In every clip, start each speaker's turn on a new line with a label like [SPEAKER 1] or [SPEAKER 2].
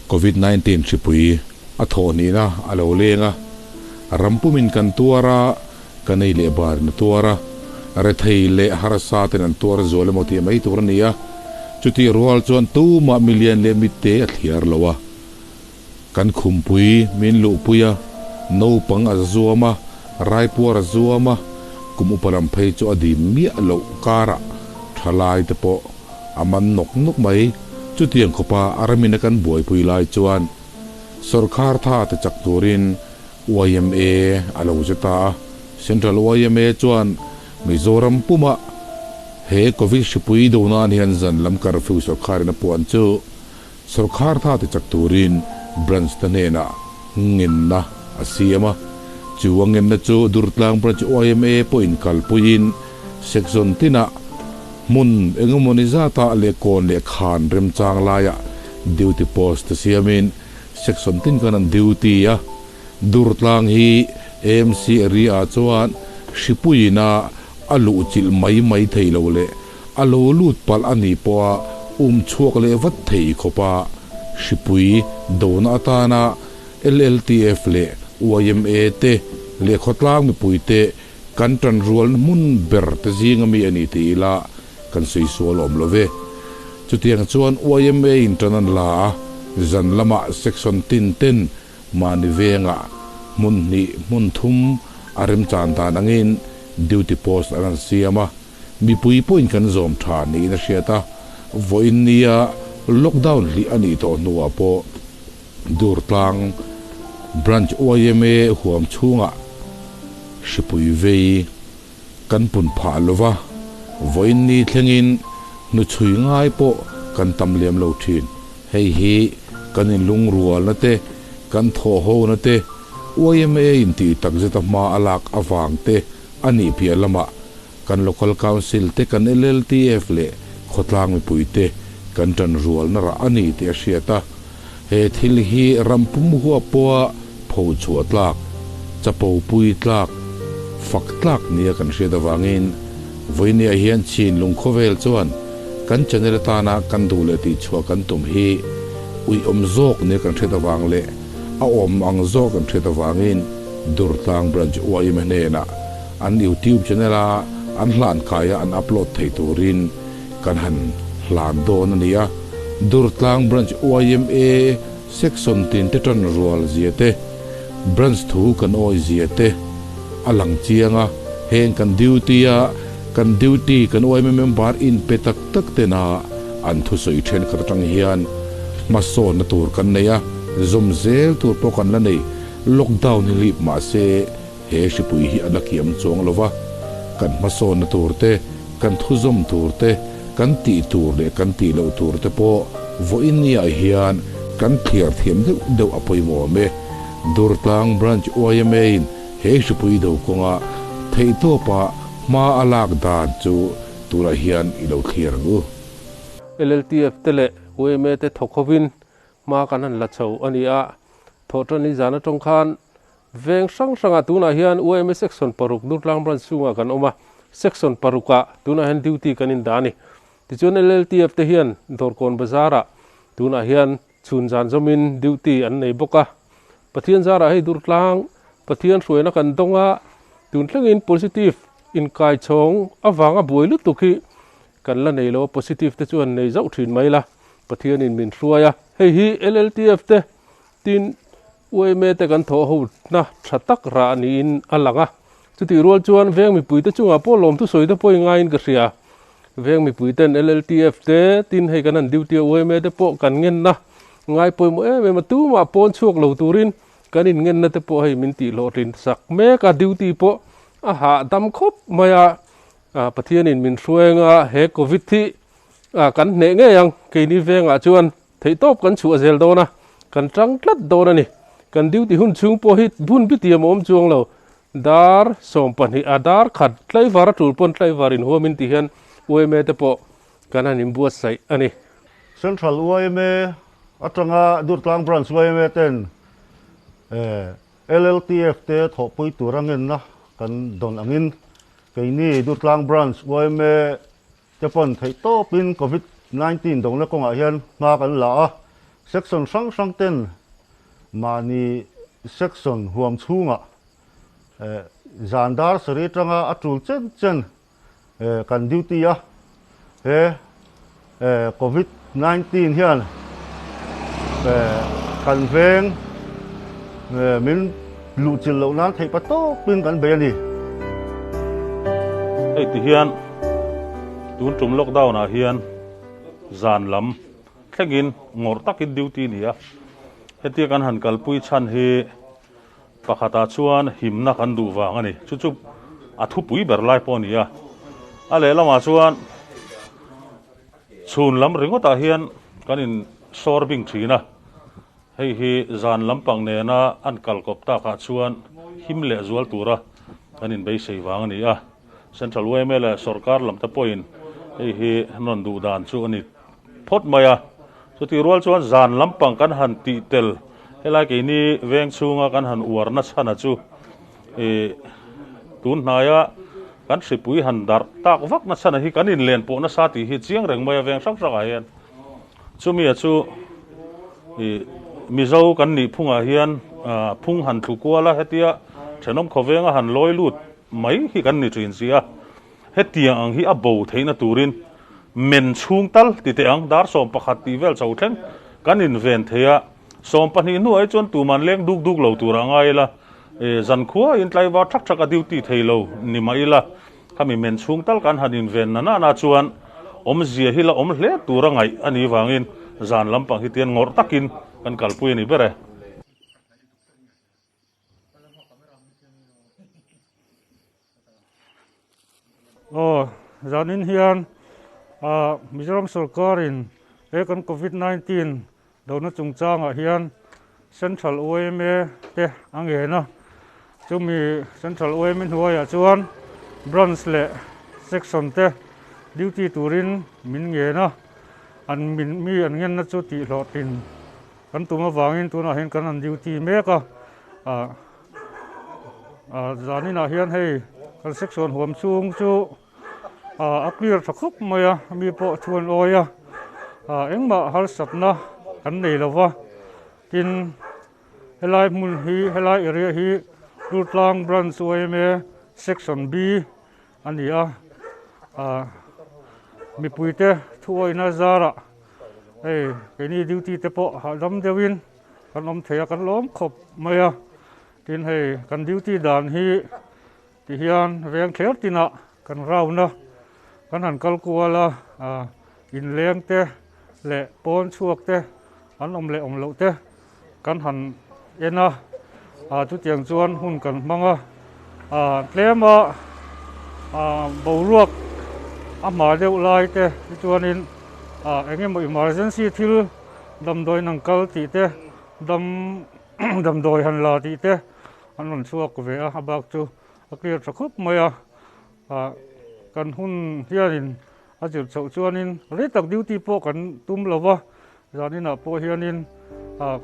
[SPEAKER 1] Covid 19 hripui a thawh hnihna a lo leng a, ram pumin kan tuar a, kan ei leh barin a tuar a, rethei leh harsa ten an tuar zual emaw tih mai tur a ni a, chutih rual chuan tumah milian leh mitte a thliar lo a. Kan khumpui min luhpui a, naupang a zuam a, raipuar a zuam a, kum upa lam phei chu a dim miah loh karah thalai te pawh a man nawk nawk mai. Chutiang khawpa a ramina kan buaipui lai chuan sawrkhar tha te chak turin yma a lo che ta a. Central yma chuan Mizoram puma he Covid hripui do nan hian zan lam curfew sawrkharin a puan chu Sawrkhar tha ti chak turin Branch te hnenah ngenna a siam a, chu a ngenna chu Durtlang Branch yma pawhin kalpuiin Section tinah hmun engemawni zatah leh kawn leh khan remchang laiah duty post te siamin Section tin khan an duty a. Durtlang hi AMC area-ah chuan hripuiina a luhchilh mai mai thei lo leh A lo lut palh a nih pawha um chhuak leh vat thei khawpa hripui dona atana LLTF leh yma te leh khawtlang mipuite kan tanrualna hmun ber te zinga mi a ni tih ila kan sawi sual awm lo ve. Chutiang chuan yma in tan an la a, zan lamah section tin ten mahni vengah hmun hnih hmun thum a remchan dan angin duty post an han siam a. Mipui pawhin kan zawm tha niin a hriat a, vawiin nia lockdown hlih a nih tawh hnuah pawh Durtlang Branch yma huam chhungah hripui vei kan pun phah lo va, vawiin ni thlengin hnuchhui ngai pawh kan tam lem lo thin. Hei hi kan inlungrualna te, kan thawhhona te, yma in tih takzeta hma a lak avang te A nih piah lamah kan Local Council te, kan LLTF leh khawtlang mipui te kan tan rualna rah a ni tih a hriat a. He thil hi ram pum huap pawha pho chhuah tlak, chapo pui tlak, fak tlak nia kan hriat avangin vawinia hian Chinlung khawvel chuan kan channel atana kan duh leh tihchhuah kan tum hi uiawm zawk nia kan hriat avang leh a awm ang zawk kan hriat avangin Durtlang Branch yma hnenah an YouTube channel a an hlan kaia an upload thei turin kan han hlan dawn a ni a. Durtlang Branch yma section tin te tan rual zia te, Branch thu kan awi zia te a lang chiang a. Heng kan duty a kan duty kan yma member in pe tak tak tena an thusawi thenkhat atang hian hmasawnna tur kan nei a, zawm zel tur pawh kan la nei. Lockdown hi lip mah se he hripui hi a la kiam chuang lo va, kan hmasawnna tur te, kan thuzawm tur te, kan tih tur leh kan tih loh tur te pawh vawiin niah hian kan thliar thiam deuh deuh a pawimawh awm e. Durtlang Branch yma in he hripui do kawnga theihtawpa hma a lak dan chu tunah hian i lo thliar ang u.
[SPEAKER 2] LLTF te leh yma te thawk hovin hma kan han la chho a ni a. Thawhṭan hi zan atang khan veng hrang hrangah tunah hian yma section paruk Durtlang branch chhungah kan awm a, section parukah tunah hian duty kan indah a ni. Tichuan LLTF te hian Dawrkawn bazarah tunah hian chhun zan zawmin duty an nei bawk a. Pathian zarah hei Durtlang Pathian hruaina kan dawng a, tun thlengin positive inkaichhawng avanga buai lutuk hi kan la nei lo a, positive te chuan nei zauh thin mai la, Pathianin min hruai a. Hei hi LLTF te tin yma te kan thawh ho na tha tak rah niin a lang a. Chutih rual chuan veng mipui te chungah pawh lawmthu sawi te pawh i ngaiin ka hria. Veng mipui ten LLTF te tin hei kan han duty a yma te pawh kan ngenna ngai pawimawh em em a, tumah pawn chhuak lo turin kan inngenna te pawh hei min tih hlawhtlin sak mek a, duty pawh a hahdam khawp mai a. Pathianin min hruainga he Covid hi kan hneh ngei ang, keini vengah chuan theihtawp kan chhuah zel dawn a, kan tang tlat dawn a ni. Kan duty hun chhung pawh hi hun bitiam a awm chuang lo, dar 12 a dar khat tlaivar a tul pawn tlaivar inhuamin ti hian yma te pawh kan han inbuatsaih a ni.
[SPEAKER 3] Central yma atanga Durtlang Branch yma ten LLTF te thawhpui tur a ngenna kan dawn angin keini Durtlang Branch yma te pawn theih tawpin Covid 19 dawngna kawngah hian hma kan la a. Section hrang hrang ten mahni section huam chhungah zan dar sarih atanga a tul chen chen kan duty a, he Covid 19 hian kan veng min luhchilh loh nan theih pa tawpin kan bei a ni.
[SPEAKER 4] Hei ti hian tun tum lockdown ah hian zan lam thlengin ngawrh takin duty ni a, hetia kan han kalpui chhan hi Pakhatah chuan himna kan duh vang a ni. Chu chu a thupui ber lai pawh a ni a. A lehlamah chuan chhun lam ringawtah hian kan in sawr bing thin a. Hei hi zan lampang nena an kal kawp takah chuan him leh zual tura kan in beisei vang a ni a. Central yma leh sorkar lamte pawhin hei hi an rawn duh dan chu a ni phawt mai a. Chutih rual chuan zan lampang kan han tih tel helai keini veng chhunga kan han uar na chhana chu ih tun hnaia kan hripui han darh tak vak na chhana hi kan inlen pawh nasa tih hi chiang reng mai a veng hrang hrangah hian. Chumia chu ih Mizo kan nih phungah hian phung han thlu kual a hetia thenawm khawvenga han lawi lut mai hi kan ni thin si a. Hetiang ang hi a bo theihna turin men chhung tal ti teh ang, dar 11 tih vel chho thleng kan inven thei a, 12 hnuah hi chuan tuman leng duk duk lo tur a ngai ila, zankhua in tlaivar thak thak a duty thei lo ni mah ila, khami men chhung tal kan han inven na nana chuan awmzia hi la awm hle tur a ngaih a nih vangin zan lampang hi tian ngawrh takin kan kalpui a ni ber e.
[SPEAKER 5] Aw, zanin hian Mizoram sorkarin he kan Covid 19 dona chungchangah hian Central yma te a ngen a, chumi Central yma hnuaiah chuan Branch leh Section te duty turin min ngen a, an min mi an ngenna chu tihhlawhtlin Kan tum avangin tunah hian kan han duty mek a, zaninah hian hei kan section huam chhung chu a clear tha khawp mai a, mi pawh thu an awi a, engmah harsatna kan nei lo va, tin helai hmun hi helai area hi Durtlang Branch yma Section B a ni a, mipuite thuawihna zarah hei keini duty te pawh hahdam deuhin kan awm thei a kan lawm khawp mai a tin hei kan duty dan hi ti hian veng thler tinah kan round a kan han kal kual a inleng te leh pawn chhuak te an awm leh awm loh te kan han en a ah chutiang chuan hun kan hmang a ah tlem a ah boruak a hma deuh lai te tichuanin ah eng emaw emergency thil damdawi in an kal tih te dam damdawi han la tih te an rawn chhuak ve a a bak chu a clear tha khawp mai a ah kan hun hianin a zir chhoh chuanin rei tak duty pawh kan tum lo va. Zaninah pawh hianin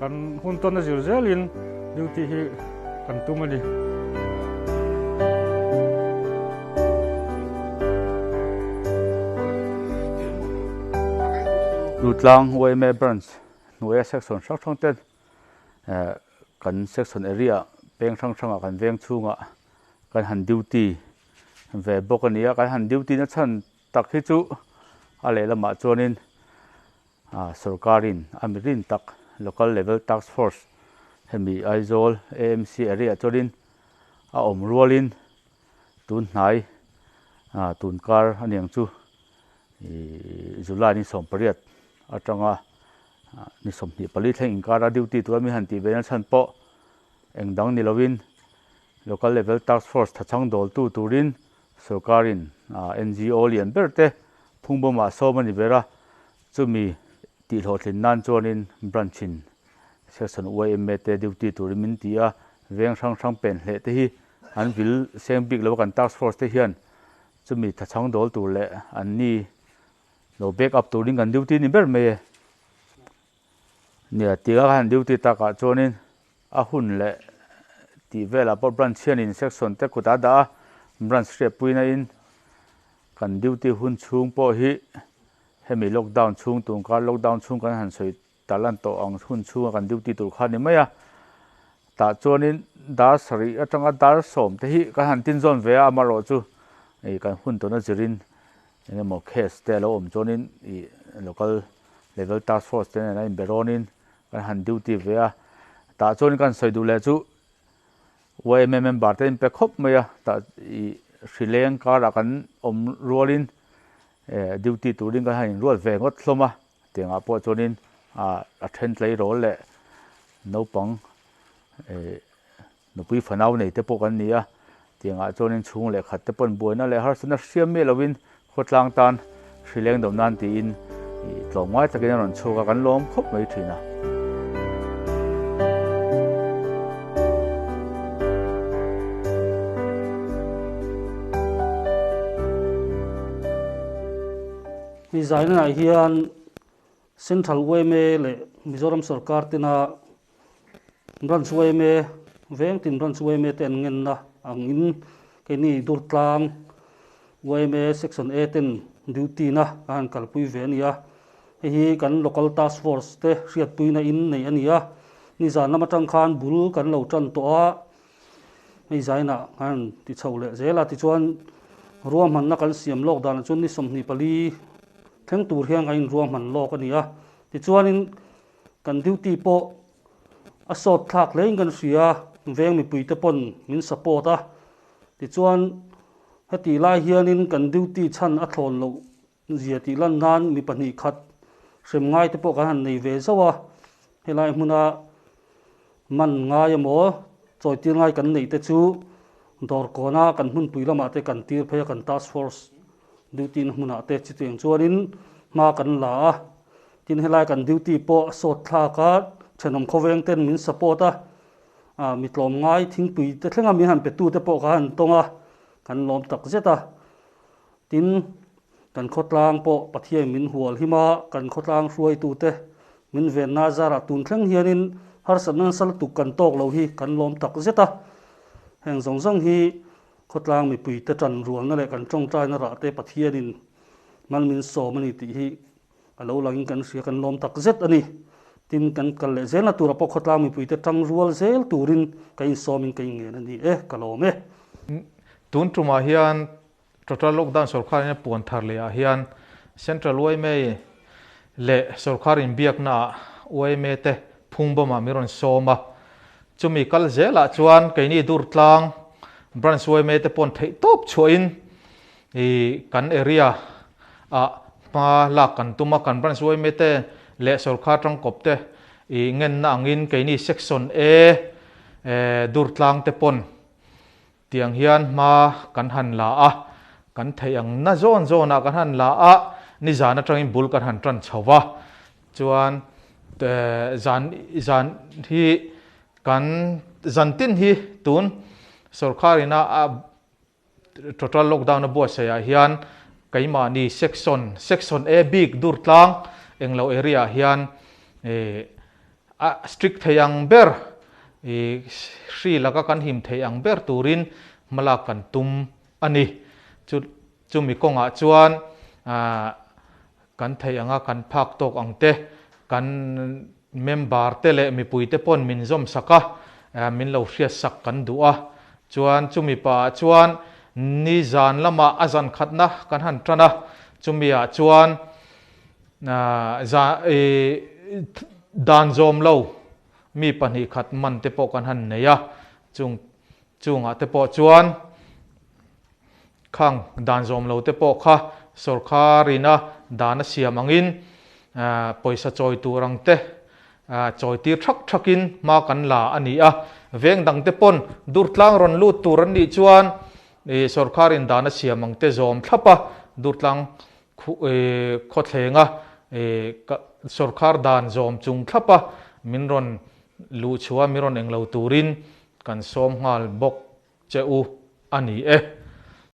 [SPEAKER 5] kan hun tawn a zir zelin duty hi kan tum a ni.
[SPEAKER 6] Lutlang yma Branch hnuaia section hrang hrang ten kan section area peng hrang hrangah kan veng chhungah kan han duty ve bawk a ni a, kan han duty na chhan tak hi chu a lehlamah chuanin Sorkarin a mi rin tak Local Level Task Force hemi Aizawl AMC area chuanin a awm rualin tun hnai tun kar a niang chu July ni 18 atanga ni 24 thleng inkara duty tura mi han tih ve na chhan pawh eng dang ni lovin Local Level Task Force thachhang dawltu turin Sorkarin NGO lian ber te phungbawmah sawm a ni ber a, chumi tihhlawhtlin nan chuanin branch-in section yma te duty turin min ti a, veng hrang hrang pen hleh te hi an vil seng bik lo a kan task force te hian chumi thachhang dawl tur leh an ni lo back up turin kan duty ni ber mai e. Nia, tia khan duty takah chuanin a hun leh tih velah pawh branch hianin section te kutah a dah a, branch hriatpuina in kan duty hun chhung pawh hi hemi lockdown chhung tun kar lockdown chhung kan han sawi tarlan tawh ang hun chhunga kan duty tur kha a ni mai a. Tah chuanin dar sarih atanga dar sawm te hi kan han tin zawn ve a, amaherawhchu ih kan hun tawhna zirin eng emaw case te a lo awm chuanin ih local level task force te nen a inbe rawnin kan han duty ve a. Tah chuanin kan sawi duh leh chu yma member te in pe khawp mai a, tah ih hrileng karah kan awm rualin eh duty turin kan han inruat ve ngawt hlawm a. Tiangah pawh chuanin a then tleirawl leh naupang eh nupui fanau nei te pawh kan ni a, tiangah chuanin chhung leh khat te pawn buaina leh harsatna hriam miah lovin khawtlang tan hrileng dawm nan tiin ih tlawmngai takin a rawn chhuak a, kan lawm khawp mai thin a.
[SPEAKER 7] Hei zaina ah hian Central yma leh Mizoram sorkar tena Branch yma, veng tin Branch yma te an ngenna angin keini Durtlang yma Section A ten duty na a han kalpui ve a ni a. Hei hi kan Local Task Force te hriatpuina in nei a ni a. Nizan lam atang khan bul kan lo tan tawh a. Hei zainah khan ti chho leh zel a, tichuan ruahmanna kan siam lawk danah chuan ni 24 thleng tur hian kan inruahman lawk a ni a. Tichuanin kan duty pawh a sawt thlak hlein kan hria, veng mipuite pawn min support a. Tichuan hetih lai hianin kan duty chhan a thlawn loh zia tih lan nan mi pahnih khat hrem ngai te pawh kan han nei ve zauh a, helai hmuna man ngai emaw chawitir ngai kan neih te chu dawr kawna kan hmunpui lamah te kan tir phei a, kan task force duty na hmunah te chutiang chuanin hma kan la a, tin helai kan duty pawh a sawt thlak a, thenawm khawveng ten min support a, mi tlawm ngai thingpui te thlenga min han pe tu te pawh kha han tawng a, kan lawm tak zet a. Tin, kan khawtlang pawh Pathian min hual him a, kan khawtlang hruaitute min venna zarah tun thleng hianin harsatna nasa lutuk kan tawk lo hi kan lawm tak zet a. Heng zawng zawng hi khawtlang mipuite tan rualna leh kan tawngtaina rahte Pathianin mal min sawm a ni tih hi a lo langin kan hria, kan lawm tak zet a ni. Tin, kan kal leh zelna turah pawh khawtlang mipuite tang rual zel turin ka insawmin ka inngen a ni e, ka lawm e.
[SPEAKER 8] Tun tumah hian Total lockdown sorkar in a puan thar leh ah hian Central yma leh sorkar inbiakna ah yma te phungbawm ah min rawn sawm a, chumi kal zel ah chuan keini Durtlang branch yma te pawn theih tawp chhuah in ih kan area ah hma lak kan tum a, kan branch yma te leh sorkar tangkawp te ih ngenna ang in keini section A Durtlang te pawn Tiang hian hma kan han la a, kan theih ang na zawn zawnah kan han la a, nizan atangin bul kan han tan chho va, chuan zan zan hi kan zan tin hi tun sorkar ina a total lockdown a buatsaih ah hian keimahni section section A bik Durtlang englo area ah hian A strict thei ang ber i hri laka kan him thei ang ber turin hmalak kan tum a ni. Chu chumi kawngah chuan kan theih anga kan phak tawk ang te, kan member te leh mipui te pawn min zawm sak a, min lo hriat sak kan duh a. Chuan chumi paah chuan ni zan lamah a zan khatna kan han tan a, chumi ah chuan Za i dan zawm lo mi pahnih khat man te pawh kan han nei a, chung chungah te pawh chuan khang dan zawm lo te pawh kha sawrkharina dan a siam angin pawisa chawi tur ang te chawi tir thak thakin hma kan la a ni a. Veng dang te pawn Durtlang rawn lut tur an nih chuan sawrkharin dan a siam ang te zawm thlap a, Durtlang Khawthlenga sawrkhar dan zawm chung thlapa min rawn luh chhuah a, min rawn englo turin kan sawm nghal bawk che u a ni e.